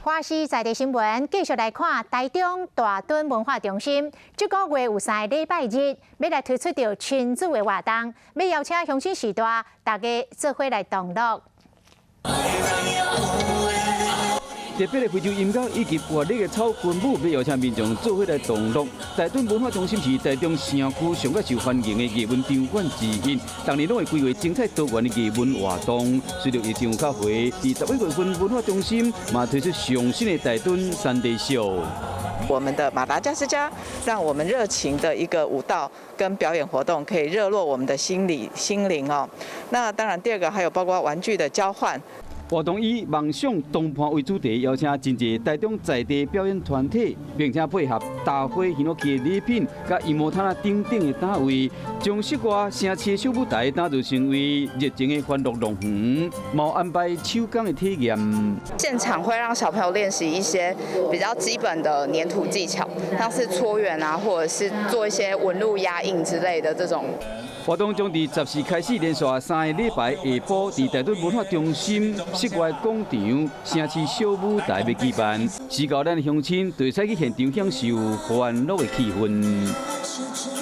華視在地新聞繼續來看台中大墩文化中心，這個月有三個禮拜日，欲來推出著親子的活動，欲邀請鄉親序大，大家做伙來同樂。特別的非洲音樂以及活力的草根舞，欲邀請民眾做伙來同樂。大墩文化中心是台中城區上較受歡迎的藝文場館之一，逐年攏會規劃精彩多元的藝文活動。隨著疫情有較緩，佇11月份文化中心嘛推出上新的大墩山地秀。我們的馬達加斯加，讓我們熱情的一個舞蹈跟表演活動，可以熱絡我們的心理心靈哦。那當然，第二個還有包括玩具的交換。活動以夢想同伴為主題，邀請真濟台中在地表演團體，並且配合大花ヒノキ的禮品，佮音樂攤等等的單位，將室外城市小舞台打造成為熱情的歡樂樂園，嘛安排手工的體驗。現場會讓小朋友練習一些比較基本的黏土技巧，像是搓圓啊，或者是做一些紋路壓印之類的這種。活動將佇14開始，連續三个禮拜下晡，佇大墩文化中心室外廣場城市小舞台欲舉辦，時到咱鄉親就會使去現場享受歡樂的氣氛。